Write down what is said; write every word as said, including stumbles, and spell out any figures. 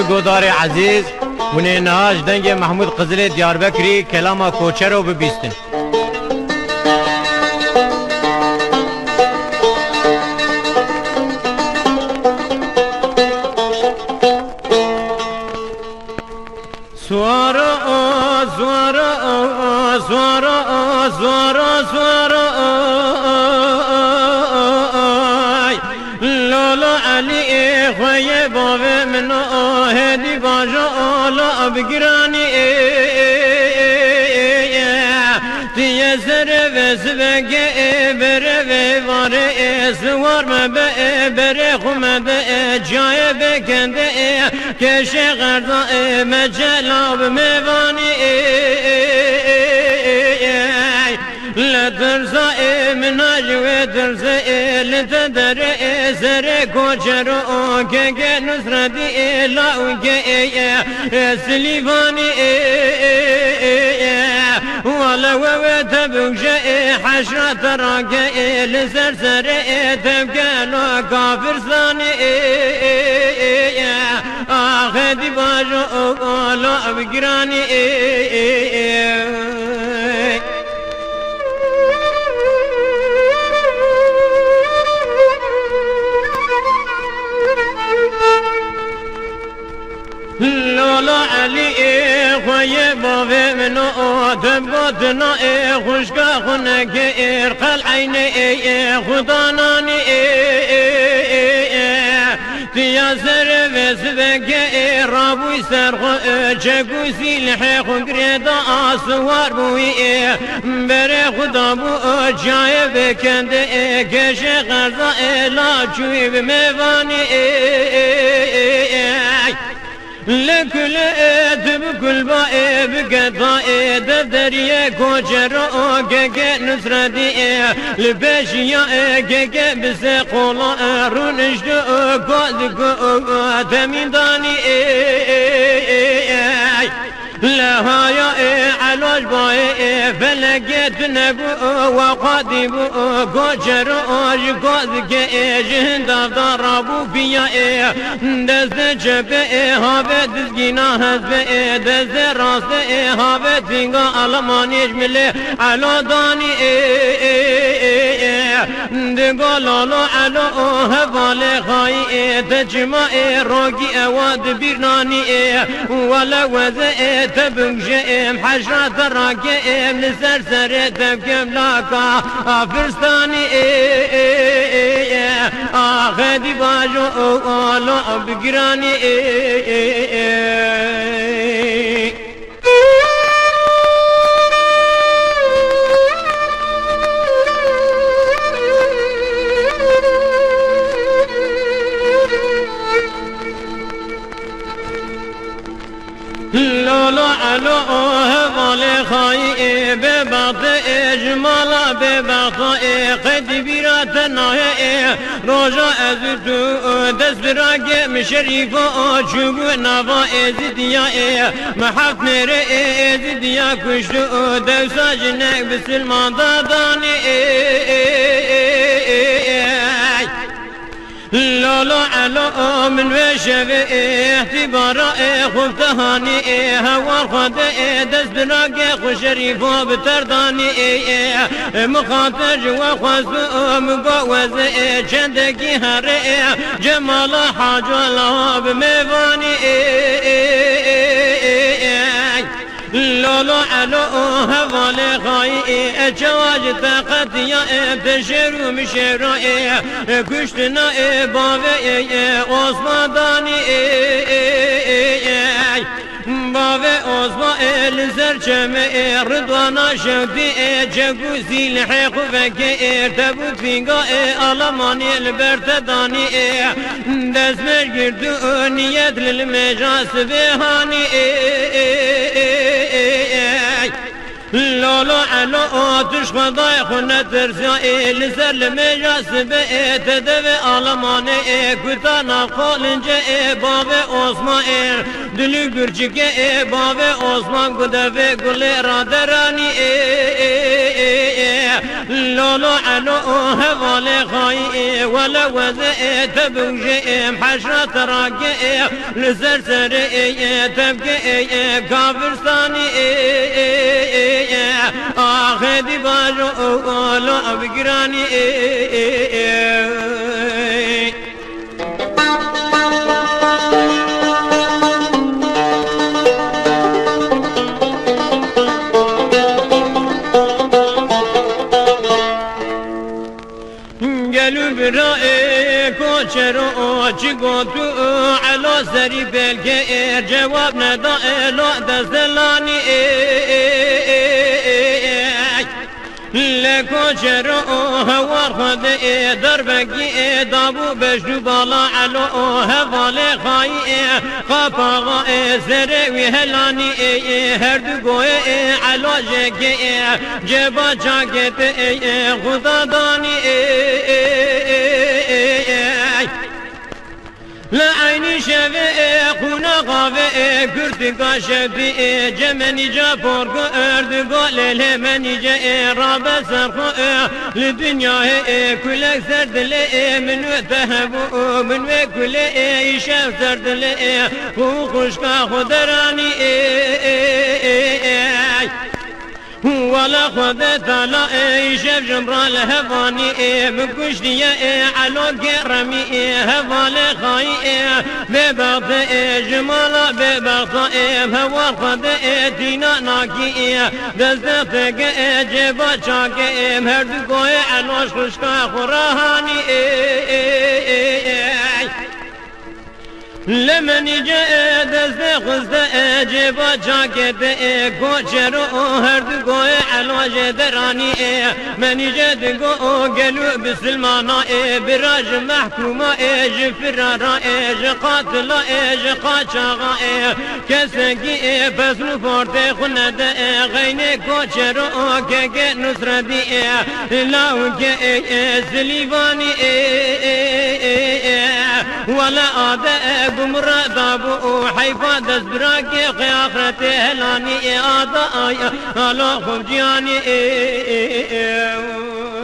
Godarê ezîz, hûn ê niha ji dengê Mehmûd Qizilê Diyarbekirî kelama Koçero bibîstin. Suara, suara, suara, suara, suara, ay. Lolo Elî ê xwe yê bavê min o, hêdî bajo o, la bi giranî ê. Tiye serê ve sibeke ê, berê ve varê ê, siwar me be ê, berê xwe me de ê, cayê bê kende ê, keşê xerza ê, me cela bi mêvanî ê. Le tirsa ê, min a ji wê tirse ê, li te derê ê, serê koçero o, keke Nusretî ê, lawke ê, ê, Silîvanî ê, ê, ê, ê. Wele we wê te bikuje ê, heşra te rake ê, li ser serê ê, tevkelo kafirstanî ê, ê, ê, ê. Axê dî bajo o, o, lo bi giranî ê, ê, ê. Lala Elî ê xwe yê bavê min o, dem gotina ê xwişka xwe neke êr, qel eynê ê, ê xudananî ê, ê, ê, ê. Tiya serê vê sibeke ê, rabûy ser xwe, ê, çek û sîlhê xwe girê da, a siwar bûyî ê, berê xwe dabû, ê, cayê vê kendê ê, keşê xerza ê, la çûyî bi mêvanî ê, ê, ê, ê. Li kulê ê, tu bi kulba ê, bi keta ê, defteriyê koçero o, keke Nusretî ê, li pêşiya ê, keke bi sê qola ê, rûniştu û got ku temîndanî ê, ê, ê, ê. Lehaya ê, Eloş bayê ê, felekê tune bû, we xwedî bû, koçero o, ji kozikê ê, ji hindav da rabû piya ê. Destê çepê ê, havê dizgîna hespê ê, destê rastê ê, havê tînga Alemanî ji milê Elo danî ê, ê, ê, ê. Digo lalo Elo o hevalê xayî ê, te çima ê rokî ewa di bîr nanî ê. Wele weze ê, te bingje ê, heşra te rake ê, li ser serê te bikem laka afirstanî ê, ê, ê, ê. Axê dî bajo o, o, lo bi giranî ê, ê, ê, ê. Lala Elo o hevalê xayî ê, bêbextê ê, ji mala bêbexta ê, qedî bîra te nayê ê. Roja ez û tu dest bi ragê min Şerîfo o, çûbû nava Êzidiya ê. Me heft mêrê ê, Êzidiya kuştu û dewsa jinek bisilman da danî ê, ê, ê, ê, ê. Lala Elo o min wê şevê ê, îhtîbara ê, xufte hanî ê, hewar xwede ê, dest bi ragê xwe Şerîfo bi terdanî ê, ê. Min xatir ji we xwest û min got weze ê, çendekî herê ê, Cemala Hacala bi mêvanî ê, ê, ê, ê, ê. Lolo Elo o hevalê xayî ê, e çawa ji te qetiya ê, te şêr û min şêra ê, e kuştina ê, bavê ê, ê Osman danî ê, ê, ê, ê. Bavê Osman ê, li ser çemê ê, Ridwana şewtî ê, çek û sîlhê xwe vekê ê, te bû pînga ê, Alemanî li ber te danî ê. Destmêj girtû û niyet li limêja sibê hanî ê, ê, ê, ê, ê. Lolo Elo o tu ji Xwedayê xwe netirsiya ê, li ser limêja sibê ê, te devê Alemanê ê, kuta nav qolincê ê, bavê Osman ê, dilî gurçikê ê, bavê Osman ku devê gulê raderanî ê, ê, ê, ê. Lolo elo hevalê xayî, wele weze tebûjê, hejra terake, li ser serê tevke, kavirstanî, axê dî bajo, lo bi giranî. Gelo bira ê koçero, çi got û elo serî belkê, cewab neda elo destelanî. Lê koçero hewar xwedê, darbekî dabû beşnû bala elo, hevalê xayî, qapaxa serê wî helanî, her du goyê elo jekê, ceba çakê te, xuda danî. Li eynî şevê, e, qûna xavê, e, kurtika şevdî, e, cemenîca porko, e, erdigo lêlê menîce, e, rabe ser xwe, e, li dinyayê, e, kulek ser dilê, e, min wê te hebû, min wê kulê, e, îşev ser dilê, e, xwe û xwişka xwe deranî, e, e, e, e. Wala Xwedê Teala ê, îşev ji min re li hevanî ê, min kuştiye ê, elo geremî ê, hevalê xayî ê, bêbextê ê, ji mala bêbexta ê, hewar Xwedê ê, tîna nakî ê, destê têke ê, cêba çakê ê, her du goyê elo ji xwişka xwe re hanî ê, ê, ê, ê. Li menîce e destê xwiste e, cêba çakê te e, koçero o her du goyê elo jê deranî e. Menîce digo o gelo bisilmana e, bira ji mehkûma e, ji firara e, ji qatila e, ji qaçaxa e. Kesekî e, pesn û fortê xwe nede e, xeynê koçero o keke Nusretî e, lawke e, e, Silîvanî e, e, e, e, e. Wele ade e gumre dabû û heyfa destbirakê xwe axretê helanî ê ada aya alo xovciyanî ê, ê, ê, ê.